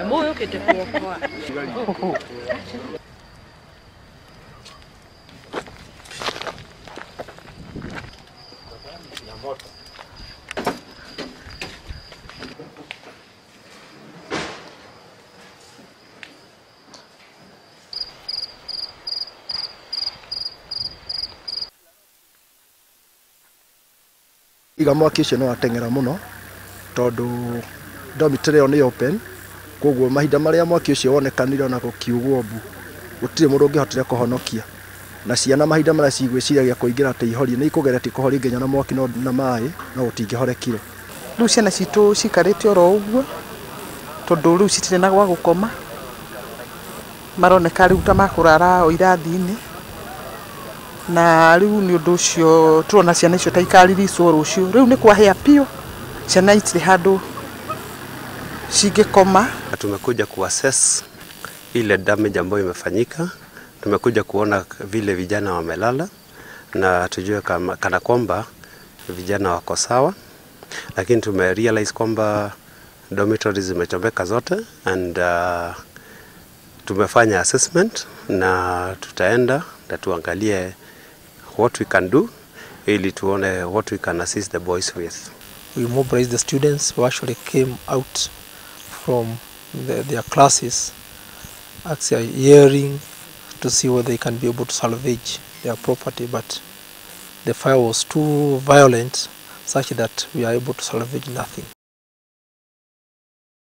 Nyamũ yũkĩte kuokoa. Iga mwaki ũcio nĩ wateng'era mũno tondũ dormitory ĩyo nĩ open, koguo mahinda marĩa mwaki ũcio wonekanire ona gũkiugwo mbu gũtirĩ mũndũ ũngĩhotire kũhonokia. Na ciana mahinda marĩa cigwĩciragia kũingĩra atĩ ihorie nĩ ikũgeretie kũhoria nginya na mwaki na maĩ no gũtingĩhorekire. Rĩu ciana citũ cikarĩte oro ũguo tondũ rĩu citirĩ na gwa gũkoma, maroneka rĩu ta makũrara o irathi-inĩ, na rĩu nĩ ũndũ ũcio tũrona ciana icio ta ikariricwo rũciũ. Rĩu nĩ kwahĩa biũ, ciana itirĩ handũ cingĩkoma. Tumekuja kuassess ile damage ambayo imefanyika. Tumekuja kuona vile vijana wamelala na tujue kana kwamba vijana wako sawa, lakini tume realize kwamba dormitories zimechomeka zote and tumefanya assessment na tutaenda na tuangalie what we can do ili tuone what we can assist the boys with. We mobilized the students who actually came out from their classes, actually hearing to see whether they can be able to salvage their property, but the fire was too violent such that we are able to salvage nothing.